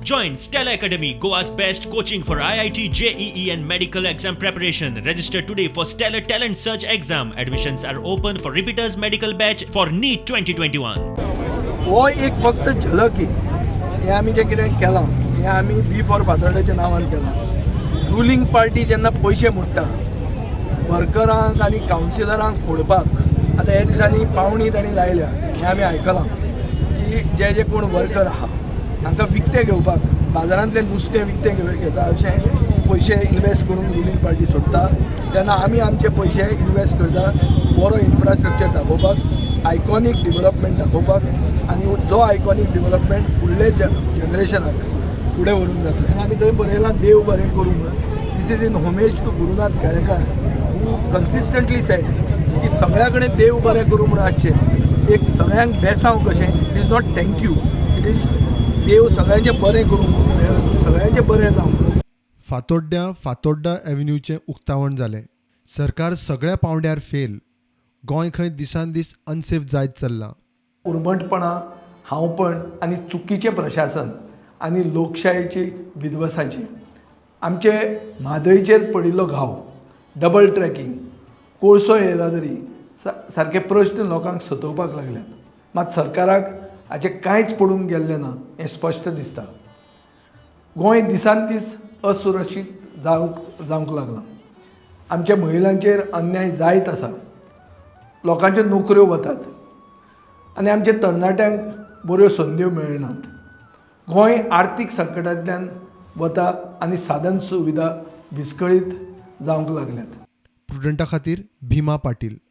Join Stellar Academy, Goa's best coaching for IIT, JEE and medical exam preparation. Register today for Stellar Talent Search exam. Admissions are open for repeaters medical batch for NEET 2021. हो एक फक्त झलक ही. हें आमी जें कितें केलां हें आमी we for फातोर्डेच्या नांवान केलां. रुलींग पार्टी जेन्ना पयशे मोडटा वर्करांक आनी कावन्सिलरांक फोडपाक, आतां हे दिसांनी पावणी तांणी लायल्या हें आमी आयकलां की जे जे कोण वर्कर आहा हांकां विकतें घेवपाक, बाजारांतलें नुस्तें विकतें घेता अशें पयशे इनवेस्ट करूंक रुलींग पार्टी सोदता, तेन्ना आमी आमचे पयशे इनवेस्ट करता बरो इन्फ्रास्ट्रक्चर दाखोवपाक, आयकॉनीक डिवलपमेंट दाखोवपाक आनी जो आयकॉनीक डिवलपमेंट फुडले जनरेशनाक फुडें व्हरूंक जातलें. आनी आमी थंय बरयलां, "देव बरें करूं" म्हणून. This is in homage to Gurunath Kelekar, who consistently said की सगळ्या कडेन देव बरें करूं म्हणून आसचें, एक सगळ्यांक बेसांव कशें. It is not thank you, it is देव सगळ्यांचें बरें करूं, सगळ्यांचें बरें जावं. फातोड्ड्यां फातोड्डा एव्हेन्यूचें उक्तावण जालें. सरकार सगळ्या पांवड्यार फेल. गोंय खंय दिसान दीस अनसेफ जायत चल्लां. उर्मटपणां, हांवपण आनी चुकीचें प्रशासन आनी लोकशायेची विध्वंसाची आमचे म्हादयचेर पडिल्लो घाव, डबल ट्रॅकिंग, कोळसो येरादारी सारके प्रश्न लोकांक सतोवपाक लागल्यात. मात सरकाराक हाचें कांयच पडूंक गेल्लें ना हें स्पश्ट दिसता. गोंय दिसान दीस असुरक्षीत जावंक लागलां. आमच्या महिलांचेर अन्याय जायत आसा, लोकांच्यो नोकऱ्यो वतात आनी आमच्या तरणाट्यांक बऱ्यो संद्यो मेळनात. गोंय आर्थीक संकटांतल्यान वता आनी साधन सुविधा विस्कळीत जावंक लागल्यात. प्रुडंटा खातीर भीमा पाटील.